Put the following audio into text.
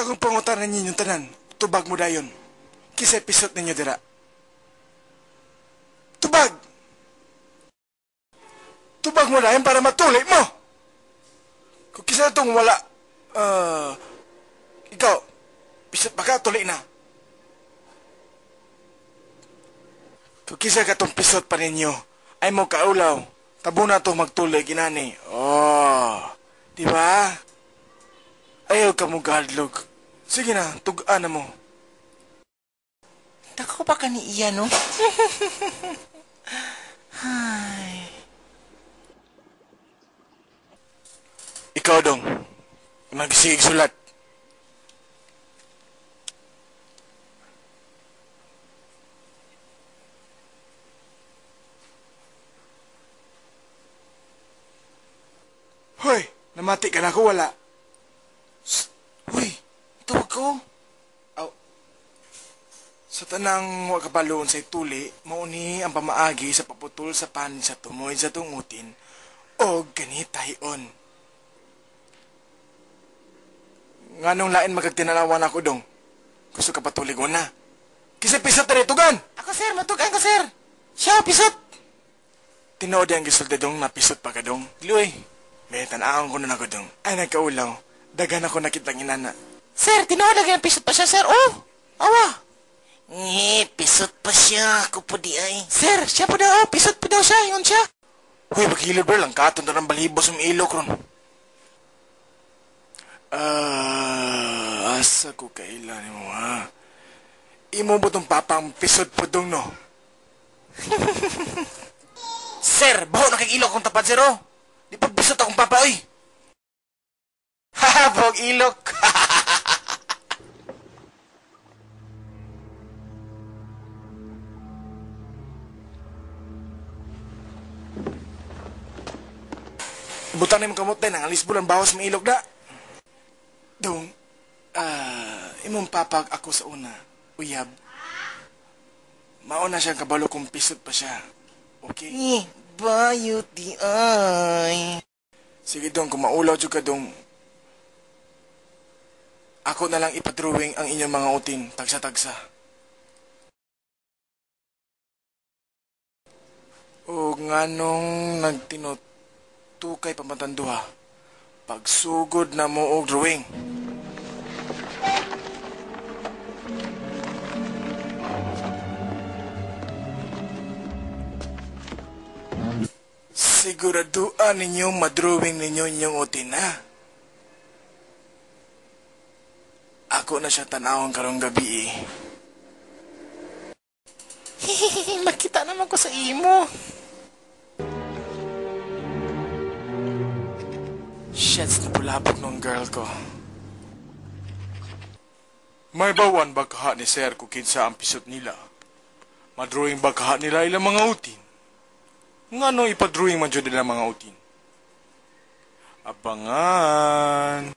Akong pangutanan ninyo tanan, tubag mo dayon. Kisay pisot ninyo dira. Tubag! Tubag mo dayon para matuli mo! Kung kisa itong wala, ikaw, pisot pa ka, tuli na. Kung kisa ka itong pisot pa ninyo, ay mo kaulaw, tabo na ito magtuloy, ginani. Oh, di ba? Ayaw ka mo gadlog. Sige na, tugaan na mo. Dako pa ka ni iya, no? Ay. Ikaw, dong. Magsigig sulat. Hoy, namati ka na ako, wala. Shh! Uy, tawag ko. Aw. Sa tanang wa kabaloon sa ituli, mauni ang pamaagi sa paputol sa panin sa tumoy sa tungutin o ganitayon. Nganong lain magagtinalawan ako dong? Gusto ka patulig o na? Kisa pisot na ritugan! Ako sir, matugan ko sir! Siya, pisot! Tinuod ang gisulti dong, napisot pa ka dong. Luy. May tanawang ko na ako dong. Ay nagkaulaw, daghan ako nakitang inana. Sir, tinuod lagi ang pisot pa siya sir. Oh! Awa! Eh, pisot pa siya. Ako po di ay. Sir, siya po daw. Oh, pisot po daw siya. Yun siya. Uy, paghilod bro lang. Katon na ng balibos ang ilok ron. Asa ko kailan mo ha? Imo ba tong papang pisot po dong no? Sir, baho na kay ilok kong tapad sir oh. Di pa pisot akong papa oy. Haha, bog ilok. Butan na yung kamot din, ang alis bulan bawas may ilok da. Dong, imong papag ako sa una, uyab. Mauna siyang kabalo kung pisot pa siya. Okay? Eh, bayot di ay. Sige dong, kung maulaw dyan ka dong, ako na lang ipadrawing ang inyong mga utin, tagsa-tagsa. O nganong nagtinutukay pamatanduha, pagsugod na mo og drawing. Siguraduan ninyo madrawing ninyo inyong utin, ha? Ako na siya tanawang karong gabi, eh. Makita naman ko sa imo. Shits, napulabot nung girl ko. May bawan ba kaha ni sir kung kinsa ang pisot nila? Madrawing ba kaha nila ilang mga utin? Ngano ipadrawing man jud nila mga utin? Abangan!